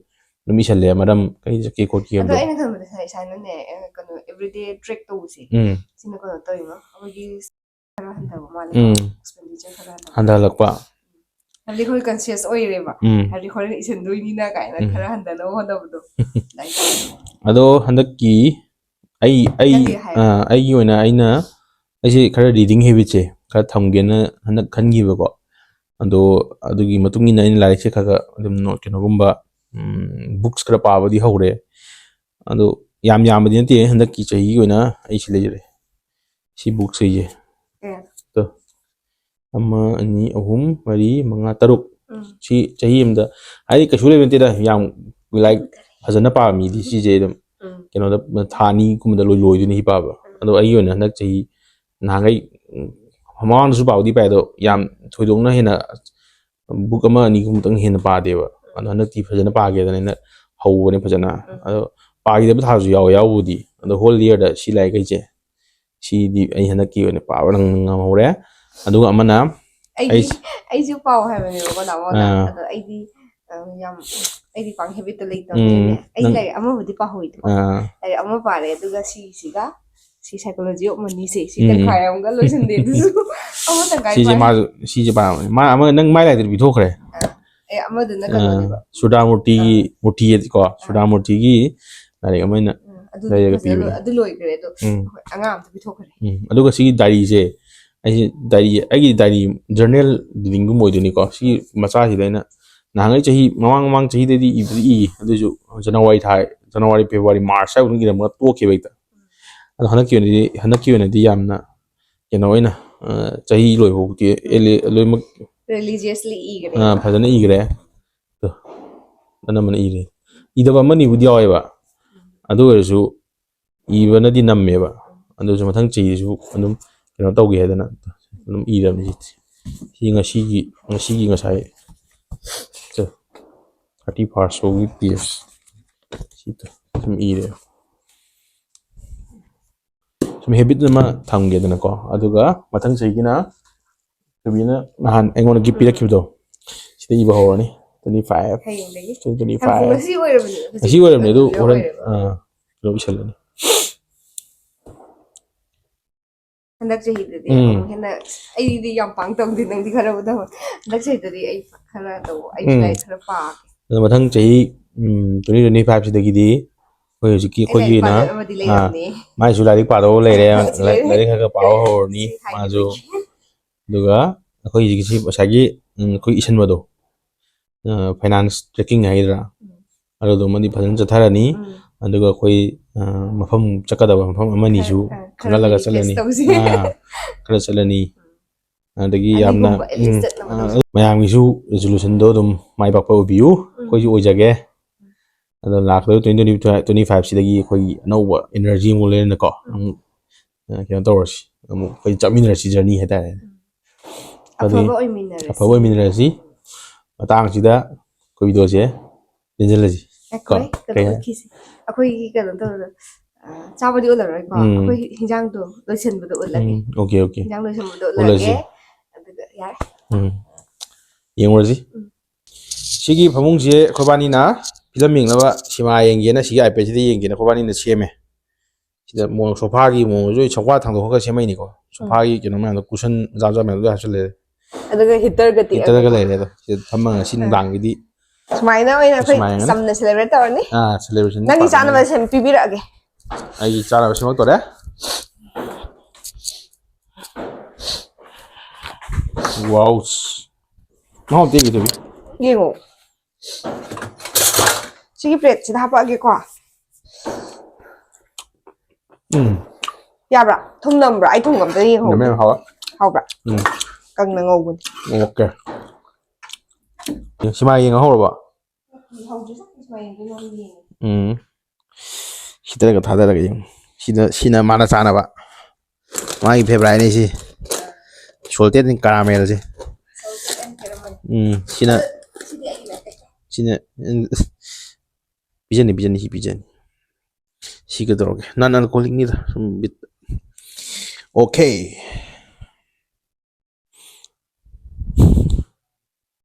ꯑꯗꯨꯝ ꯏꯁꯜꯂꯦ, ꯃꯔꯝ ꯀꯩ ꯆꯠꯀꯦ ꯈꯣꯠꯀꯦ ꯑꯗꯣ ꯍꯥꯏꯕꯗꯣ꯫ ꯑꯩꯅ ꯈꯟꯕꯗ ꯁꯥꯏ-, ꯁꯥꯏꯅꯅꯦ, ꯑ, ꯀꯩꯅꯣ, ꯑꯦꯕ꯭ꯔꯤꯗꯦ ꯇ꯭ꯔꯦꯛ ꯇꯧꯕꯁꯦ, ꯎꯝ꯫ ꯁꯤꯅ ꯀꯩꯅꯣ ꯇꯧꯔꯤꯉꯣ, ꯑꯩꯈꯣꯏꯒꯤ ꯈꯔ ꯍꯟꯊꯕ ꯃꯥꯜꯂꯦ, ꯎꯝ꯫ ꯑꯦꯛꯁꯄꯦꯟꯗꯤꯆꯔ ꯈꯔ ꯍꯟꯊꯕ꯫ ꯍꯟꯊꯍꯜꯂꯛꯄ꯫ ꯍꯥꯏꯕꯗꯤ ꯑꯩꯈꯣꯏ ꯀꯟꯁꯤꯌꯁ ꯑꯣꯏꯔꯦꯕ, ꯎꯝ꯫ ꯍꯥꯏꯕꯗꯤ ꯍꯣꯔꯦꯟ ꯏꯁꯟꯗꯣꯏꯅꯤꯅ ꯀꯥꯏꯅ ꯎꯝ꯫ ꯈꯔ ꯍꯟꯊꯅꯕ ꯍꯣꯠꯅꯕꯗꯣ꯫ ꯑꯗꯨꯃꯥꯏꯅ ꯇꯧꯋꯦ꯫ ꯑꯗꯣ ꯍꯟꯗꯛꯀꯤ ꯑꯩ ꯑꯩ ꯅꯪꯒꯤ ꯍꯥꯏꯌꯣ꯫ ꯑ, ꯑꯩꯒꯤ ꯑꯣꯏꯅ ꯑꯩꯅ ꯑꯩꯁꯦ ꯈꯔ ꯔꯤꯗꯤꯡ ꯍꯦꯕꯤꯠꯁꯦ ꯈꯔ ꯊꯝꯒꯦꯅ ꯍꯟꯗꯛ ꯈꯟꯈꯤꯕꯀꯣ꯫ ꯑꯗꯣ ꯑꯗꯨꯒꯤ ꯃꯇꯨꯡ ꯏꯟꯅ ꯑꯩꯅ ꯂꯥꯏꯔꯤꯛꯁꯦ ꯈꯔ ꯈꯔ ꯑꯗꯨꯝ ꯅꯣ-, ꯀꯩꯅꯣꯒꯨꯝꯕ, ꯎꯝ, ꯕꯨꯛꯁ ꯈꯔ ꯄꯥꯕꯗꯤ ꯍꯧꯔꯦ꯫ ꯑꯗꯣ ꯌꯥꯝ ꯌꯥꯝꯕꯗꯤ ꯅꯠꯇꯦ, ꯍꯟꯗꯛꯀꯤ ꯆꯍꯤꯒꯤ ꯑꯣꯏꯅ ꯑꯩ ꯁꯤ ꯂꯩꯖꯔꯦ, ꯁꯤ ꯕꯨꯛꯁꯦ꯫ ꯀꯌꯥ? ꯑꯃ, ꯑꯅꯤ, ꯑꯍꯨꯝ, ꯃꯔꯤ, ꯃꯉꯥ, ꯇꯔꯨꯛ꯫ ꯎꯝ꯫ ꯁꯤ ꯆꯍꯤ ꯑꯃꯗ, ꯍꯥꯏꯗꯤ ꯀꯩꯁꯨ ꯂꯩꯕ ꯅꯠꯇꯦꯗ, ꯌꯥꯝ ꯂꯥꯏꯔꯤꯛ ꯐꯖꯅ ꯄꯥꯕ ꯃꯤꯗꯤ ꯁꯤꯁꯦ ꯑꯗꯨꯝ ꯎꯝ꯫ ꯀꯩꯅꯣꯗ ꯊꯥ ꯑꯅꯤꯒꯨꯝꯕꯗ ꯂꯣꯏ ꯂꯣꯏꯗꯣꯏꯅꯤ ꯁꯤ ꯄꯥꯕ꯫ ꯑꯗꯣ ꯑꯩꯒꯤ ꯑꯣꯏꯅ ꯍꯟꯗꯛ ꯆꯍꯤ ꯅꯍꯥꯟꯈꯩ, ꯎꯝ, ꯃꯃꯥꯡꯗꯁꯨ ꯄꯥꯕꯨꯗꯤ ꯄꯥꯏ, ꯑꯗꯣ ꯌꯥꯝ ꯊꯣꯏꯗꯣꯛꯅ ꯍꯦꯟꯅ ꯕꯨꯛ ꯑꯃ ꯑꯅꯤꯒꯨꯝꯕꯇꯪ ꯍꯦꯟꯅ ꯄꯥꯗꯦꯕ꯫ ꯑꯗꯣ ꯍꯟꯗꯛꯇꯤ ꯐꯖꯅ ꯄꯥꯒꯦꯗꯅ ꯑꯩꯅ ꯍꯧꯕꯅꯦ ꯐꯖꯅ꯫ ꯎꯝ꯫ ꯑꯗꯣ ꯄꯥꯈꯤꯗꯕ ꯊꯥꯁꯨ ꯌꯥꯎꯋꯦ, ꯌꯥꯎꯕꯕꯨꯗꯤ꯫ ꯑꯗꯣ ꯍꯣꯜ ꯏꯌꯔꯗ ꯁꯤ ꯂꯥꯏꯔꯤꯛꯈꯩꯁꯦ, ꯁꯤꯗꯤ ꯑꯩ ꯍꯟꯗꯛꯀꯤ ꯑꯣꯏꯅ ꯄꯥꯕ ꯅꯪ ꯉꯝꯍꯧꯔꯦ꯫ ꯑꯗꯨꯒ ꯑꯃꯅ ꯑꯩꯗꯤ, ꯑꯩꯁ- ꯑꯩꯁꯨ ꯄꯥꯎ ꯍꯥꯏꯕꯅꯦꯕꯀꯣ ꯅꯥꯕꯣꯅ꯫ ꯑꯥ꯫ ꯑꯗꯣ ꯑꯩꯗꯤ, ꯑ, ꯌꯥꯝ, ꯑꯩꯗꯤ ꯄꯥꯡ ꯍꯦꯕꯤꯠꯇ ꯎꯝ, ꯂꯩꯇꯕꯅꯤꯅꯦ꯫ ꯑꯩ ꯅꯪ ꯂꯥꯏꯔꯤꯛ ꯑꯃꯕꯨꯗꯤ ꯄꯥꯍꯧꯋꯤꯗꯀꯣ꯫ ꯑꯥ꯫ ꯂꯥꯏꯔꯤꯛ ꯑꯃ ꯄꯥꯔꯦ, ꯑꯗꯨꯒ ꯁꯤꯁꯤꯒ ꯁꯤ ꯁꯥꯏꯀꯣꯂꯣꯖꯤ ꯑꯣꯐ ꯃꯅꯤꯁꯦ, ꯁꯤ ꯎꯝ꯫ ꯇꯪꯈꯥꯏ ꯑꯃꯒ ꯂꯣꯏꯁꯤꯟꯗꯦ꯫ ꯑꯗꯨꯁꯨ ꯑꯃ ꯇꯪꯈꯥꯏ ꯁꯤꯁꯦ ꯄꯥꯏ꯫ ꯃꯥꯁꯨ, ꯁꯤꯁꯦ ꯄꯥꯔꯝꯃꯅꯤ꯫ ꯃꯥ ꯑꯃ ꯅꯪ ꯃꯥꯏ ꯂꯥꯏꯗꯨꯗꯤ ꯄꯤꯊꯣꯛꯈ꯭ꯔꯦ꯫ ꯑꯦ, ꯑꯃꯗꯨꯅ ꯑꯥ, ꯀꯩꯅꯣꯅꯦꯕ꯫ ꯁꯨꯔꯗꯥꯃꯨꯔꯇꯤꯒꯤ, ꯑꯥ꯫ ꯃꯨꯔꯇꯤ ꯀꯣ, ꯁꯨꯔꯗꯥꯃꯨꯔꯇꯤꯒꯤ ꯂꯥꯏꯔꯤꯛ ꯑꯃ ꯑꯩꯅ ꯎꯝ, ꯑꯗꯨꯗꯤ ꯂꯩꯔꯒ ꯐꯖꯅ ꯂꯣꯏ-, ꯄꯤꯕꯅꯦ꯫ ꯑꯗꯨ ꯂꯣꯏꯈ꯭ꯔꯦ꯫ ꯑꯗꯣ ꯎꯝ꯫ ꯑꯩꯈꯣꯏ ꯑꯉꯥꯡ ꯑꯝꯇ ꯄꯤꯊꯣꯛꯈ꯭ꯔꯦ꯫ ꯎꯝ, ꯑꯗꯨꯒ ꯁꯤꯒꯤ ꯗꯥꯏꯔꯤꯁꯦ, ꯑꯩꯁꯦ ꯗꯥꯏꯔꯤ, ꯑꯩꯒꯤ ꯗꯥꯏꯔꯤ ꯖꯔꯅꯦꯜ ꯔꯤꯗꯤꯡꯒꯨꯝꯕ ꯑꯣꯏꯗꯣꯏꯅꯤꯀꯣ꯫ ꯁꯤꯒꯤ ꯃꯆꯥꯁꯤꯗ ꯑꯩꯅ ꯅꯍꯥꯟꯈꯩ ꯆꯍꯤ, ꯃꯃꯥꯡ, ꯃꯃꯥꯡ ꯆꯍꯤꯗꯗꯤ ꯏꯕꯨꯗꯤ ꯏ, ꯑꯗꯨꯏꯁꯨ ꯖꯅꯋꯥꯔꯤ ꯊꯥ, ꯖꯅꯋꯥꯔꯤ, ꯐꯦꯕ꯭ꯔꯨꯋꯥꯔꯤ, ꯃꯥꯔꯆ ꯍꯥꯏꯕ ꯑꯗꯨꯝ ꯏꯔꯝꯃꯒ ꯇꯣꯛꯈꯤꯕ ꯍꯦꯛꯇ꯫ ꯑꯗꯣ ꯍꯟꯗꯛꯀꯤ ꯑꯣꯏꯅꯗꯤ, ꯍꯟꯗꯛꯀꯤ ꯑꯣꯏꯅꯗꯤ ꯌꯥꯝꯅ ꯀꯩꯅꯣ ꯑꯣꯏꯅ, ꯑ, ꯆꯍꯤ ꯂꯣꯏꯐꯥꯎꯗꯤ ꯑꯦꯂꯤ-, ꯂꯣꯏꯅꯃꯛ, ꯔꯤꯂꯤꯖꯤꯌꯁꯂꯤ ꯏꯈ꯭ꯔꯦ꯫ ꯑ, ꯐꯖꯅ ꯏꯈ꯭ꯔꯦ꯫ ꯑꯗꯣ ꯑꯅꯝꯕꯅ ꯏꯔꯦ꯫ ꯏꯗꯕ ꯑꯃꯅꯤꯕꯨꯗꯤ ꯌꯥꯎꯋꯦꯕ꯫ ꯑꯗꯨ ꯑꯣꯏꯔꯁꯨ ꯏꯕꯅꯗꯤ ꯅꯝꯃꯦꯕ꯫ ꯑꯗꯨꯁꯨ ꯃꯊꯪ ꯆꯍꯤꯁꯨ ꯑꯗꯨꯝ ꯀꯩꯅꯣ ꯇꯧꯒꯦ ꯍꯥꯏꯗꯅ ꯑꯗꯨꯝ ꯏꯔꯕꯅꯤ꯫ ꯁꯤ, ꯁꯤ ꯉꯁꯤꯒꯤ, ꯉꯁꯤꯒꯤ ꯉꯁꯥꯏ thirty first ꯐꯥꯎꯒꯤ ꯄꯦꯖ ꯁꯤꯗ ꯁꯨꯝ ꯏꯔꯦ꯫ ꯁꯨꯝ ꯍꯦꯕꯤꯠ ꯑꯃ ꯊꯝꯒꯦꯗꯅꯀꯣ꯫ ꯑꯗꯨꯒ ꯃꯊꯪ ꯆꯍꯤꯒꯤꯅ ꯀꯕꯤꯅ ꯅꯍꯥꯟ ꯑꯩꯉꯣꯟꯗ ꯒꯤꯐ ꯄꯤꯔꯛꯈꯤꯕꯗꯣ, ꯏꯕ ꯍꯧꯔꯅꯤ꯫ Twenty five, ꯍꯌꯦꯡꯗꯒꯤ꯫ twenty ꯍꯌꯦꯡ five꯫ ꯉꯁꯤ ꯑꯣꯏꯔꯕꯅꯦ ꯍꯧꯖꯤꯛ꯫ ꯉꯁꯤ ꯑꯣꯏꯔꯕꯅꯦ ꯑꯗꯨ ꯍꯧꯖꯤꯛ ꯍꯣꯔꯦꯟ ꯑꯣꯏꯔꯕꯅꯦ꯫ ꯑꯥ, ꯀꯩꯅꯣ ꯏꯁꯜꯂꯅꯤ꯫ ꯍꯟꯗꯛ ꯆꯍꯤꯗꯗꯤ ꯎꯝ꯫ ꯑꯃꯨꯛ ꯍꯦꯟꯅ ꯑꯩꯗꯤ ꯌꯥꯝ ꯄꯥꯡ ꯇꯧꯗꯦ, ꯅꯪꯗꯤ ꯈꯔꯕꯨ ꯇꯧ꯫ ꯍꯟꯗꯛ ꯆꯍꯤꯗꯗꯤ ꯑꯩ ꯈꯔ ꯇꯧ, ꯑꯩꯁꯨ ꯎꯝ꯫ ꯂꯥꯏꯔꯤꯛ ꯈꯔ ꯄꯥꯒꯦ꯫ ꯑꯗꯣ ꯃꯊꯪ ꯆꯍꯤ, ꯎꯝ, twenty twenty five ꯁꯤꯗꯒꯤꯗꯤ ꯑꯩꯈꯣꯏ ꯍꯧꯖꯤꯛꯀꯤ ꯑꯩ ꯂꯥꯏꯔꯤꯛ ꯑꯩꯈꯣꯏꯒꯤꯅ, ꯄꯥꯖꯅꯕꯗꯤ ꯑꯥ, ꯂꯩꯔꯕꯅꯦ꯫ ꯃꯥꯏꯁꯨ ꯂꯥꯏꯔꯤꯛ ꯄꯥꯗꯧꯕ ꯂꯩꯔꯦ, ꯃꯥꯏꯁꯨ ꯂꯥꯏꯔꯤꯛ ꯂꯩꯔꯦ꯫ ꯂꯥꯏꯔꯤꯛ ꯈꯔ ꯈꯔ ꯄꯥꯕ ꯍꯧꯔꯅꯤ ꯁꯤ ꯃꯥꯁꯨ꯫ ꯍꯥꯏꯈꯤꯕꯒꯤ꯫ ꯑꯗꯨꯒ ꯑꯩꯈꯣꯏ ꯍꯧꯖꯤꯛꯀꯤꯁꯤ ꯉꯁꯥꯏꯒꯤ, ꯎꯝ, ꯑꯩꯈꯣꯏ ꯏꯁꯟꯕꯗꯣ, ꯐꯥꯏꯅꯥꯟꯁ ꯇ꯭ꯔꯦꯀꯤꯡ ꯍꯥꯏꯒꯗ꯭ꯔꯥ, ꯎꯝ꯫ ꯑꯗꯨꯗꯨꯃꯗꯤ ꯐꯖꯅ ꯆꯠꯊꯔꯅꯤ꯫ ꯎꯝ꯫ ꯑꯗꯨꯒ ꯑꯩꯈꯣꯏ, ꯑ, ꯃꯐꯝ ꯆꯠꯀꯗꯕ ꯃꯐꯝ ꯑꯃꯅꯤꯁꯨ ꯈꯔ, ꯈꯔ ꯈꯪꯍꯜꯂꯒ ꯈꯔ ꯆꯠꯂꯅꯤ꯫ request ꯇꯧꯁꯤ꯫ ꯑꯥ, ꯈꯔ ꯆꯠꯂꯅꯤ꯫ ꯑꯗꯒꯤ ꯌꯥꯝꯅ, ꯑꯅꯤꯒꯨꯝꯕ at least ꯎꯝ, ꯆꯠꯅꯕ ꯑ, ꯇꯧꯁꯤ꯫ ꯃꯌꯥꯝꯒꯤꯁꯨ resolutionꯗꯣ ꯑꯗꯨꯝ ꯃꯥꯏ ꯄꯥꯛꯄ ꯑꯣꯏꯕꯤꯌꯨ, ꯑꯩꯈꯣꯏꯁꯨ ꯑꯣꯏꯖꯒꯦ꯫ ꯑꯗꯣ ꯂꯥꯛꯀꯗꯕ twenty twenty five ꯁꯤꯗꯒꯤ ꯑꯩꯈꯣꯏꯒꯤ ꯑꯅꯧꯕ energy ꯑꯃꯨꯛ ꯂꯩꯔꯦꯅꯀꯣ꯫ ꯑꯃꯨꯛ, ꯑ, ꯀꯩꯅꯣ ꯇꯧꯔꯁꯤ, ꯑꯃꯨꯛ ꯑꯩꯈꯣꯏ ꯆꯠꯃꯤꯟꯅꯔꯁꯤ journey ꯍꯥꯏꯇꯥꯔꯦ꯫ ꯑꯐꯕ ꯑꯗꯨꯗꯤ ꯑꯣꯏꯃꯤꯟꯅꯔꯁꯤ꯫ ꯑꯐꯕ ꯑꯣꯏꯃꯤꯟꯅꯔꯁꯤ꯫ ꯃꯇꯥꯡꯁꯤꯗ ꯑꯩꯈꯣꯏ videoꯁꯦ ꯇꯦꯟꯁꯤꯜꯂꯁꯤ꯫ ꯀꯣ? ꯑꯩꯈꯣꯏ ꯀꯩꯅꯣ ꯀꯩ ꯍꯥꯏ? ꯎꯠꯈꯤꯁꯤ꯫ ꯑꯩꯈꯣꯏꯒꯤ ꯀꯩꯅꯣ ꯇꯧꯕꯗꯣ, ꯑ, ꯆꯥꯕꯗꯤ ꯎꯠꯂꯔꯣꯏꯀꯣ꯫ ꯎꯝ꯫ ꯑꯩꯈꯣꯏ ꯍꯤꯟꯖꯥꯡꯗꯣ ꯂꯣꯏꯁꯤꯟꯕꯗꯣ ꯎꯠꯂꯒꯦ꯫ ꯎꯝ, okay, okay. ꯍꯤꯟꯖꯥꯡ ꯂꯣꯏꯁꯤꯟꯕꯗꯣ ꯎꯠꯂꯁꯤ꯫ ꯎꯠꯂꯒꯦ꯫ ꯑꯗꯨꯒ ꯌꯥꯔꯦ꯫ ꯎꯝ꯫ ꯌꯦꯡꯉꯨꯔꯁꯤ꯫ ꯎꯝ꯫ ꯁꯤꯒꯤ ꯐꯃꯨꯡꯁꯦ ꯑꯩꯈꯣꯏꯕꯥꯅꯤꯅ ꯐꯤꯂꯝ ꯌꯦꯡꯅꯕ ꯁꯤꯃꯥ ꯌꯦꯡꯒꯦꯅ ꯁꯤꯒꯤ iPadꯁꯤꯗ ꯌꯦꯡꯒꯦꯅ ꯑꯩꯈꯣꯏꯕꯥꯅꯤꯅ ꯁꯦꯝꯃꯦ꯫ ꯁꯤꯗ ꯃꯑꯣꯡ ꯁꯣꯐꯥꯒꯤ ꯃꯑꯣꯡꯁꯨ ꯑꯩ ꯁꯣꯐꯥ ꯊꯥꯡꯗꯣꯛꯈ꯭ꯔꯒ ꯁꯦꯝꯃꯛꯏꯅꯤꯀꯣ꯫ ꯁꯣꯐꯥꯒꯤ ꯀꯩꯅꯣ ꯃꯌꯥꯝꯗꯣ, cushion ꯃꯆꯥ ꯃꯆꯥ ꯃꯌꯥꯝꯗꯣ ꯂꯣꯏ ꯍꯥꯞꯆꯤꯜꯂꯦ꯫ ꯑꯗꯨꯒ heaterꯒ Heaterꯒ ꯂꯩꯔꯦ ꯑꯗꯣ꯫ ꯁꯤꯗ ꯊꯝꯃꯒ ꯉꯁꯤ ꯅꯨꯡꯗꯥꯡꯒꯤꯗꯤ ꯁꯨꯃꯥꯏꯅ ꯑꯣꯏꯅ ꯑꯩꯈꯣꯏ ꯁꯨꯃꯥꯏꯅ꯫ ꯆꯝꯅ celebrate ꯇꯧꯔꯅꯤ꯫ ꯑꯥ, celebration ꯅꯪꯒꯤ ꯇꯧꯔꯅꯤ꯫ ꯆꯥꯅꯕ ꯁꯦꯝ ꯄꯤꯕꯤꯔꯛꯑꯒꯦ꯫ ꯑꯩꯒꯤ ꯆꯥꯅꯕ ꯁꯦꯝꯃꯛꯇꯣꯔꯦ꯫ Wow꯫ ꯃꯍꯥꯎ ꯑꯝꯇ ꯌꯦꯡꯒꯦ ꯇꯧꯕꯤ꯫ ꯌꯦꯡꯉꯣ꯫ ꯁꯤꯒꯤ plateꯁꯤꯗ ꯍꯥꯄꯛꯑꯒꯦꯀꯣ꯫ ꯎꯝ꯫ ꯌꯥꯕ꯭ꯔꯥ? ꯊꯨꯝ ꯅꯝꯕ꯭ꯔꯥ? ꯑꯩ ꯊꯨꯝ ꯑꯝꯇ ꯌꯦꯡꯍꯧꯒꯦ꯫ ꯌꯥꯝꯃꯦ, ꯍꯥꯎꯋꯦ꯫ ꯍꯥꯎꯕ꯭ꯔꯥ? ꯎꯝ꯫ ꯀꯪꯅ ꯉꯧꯕꯅꯤ꯫ Okay꯫ ꯁꯤꯃꯥ ꯌꯦꯡꯉ ꯍꯧꯔꯕꯣ? ꯎꯝ꯫ ꯈꯤꯇꯪꯒ ꯊꯥꯗꯔꯒ ꯌꯦꯡꯉꯨ꯫ ꯁꯤꯗ, ꯁꯤꯅ ꯃꯥꯅ ꯆꯥꯅꯕ꯫ ꯃꯥꯒꯤ favouriteꯅꯤ ꯁꯤ꯫ Salted caramelꯁꯦ꯫ ꯎꯝ, ꯁꯤꯅ, ꯁꯤꯅ, ꯎꯝ, ꯄꯤꯖꯅꯤ, ꯄꯤꯖꯅꯤ, ꯁꯤ ꯄꯤꯖꯅꯤ꯫ ꯁꯤ ꯀꯩꯗꯧꯔꯒꯦ? Non-alcoholicꯅꯤꯗ, ꯁꯨꯝ ꯕꯤꯠ꯫ Okay꯫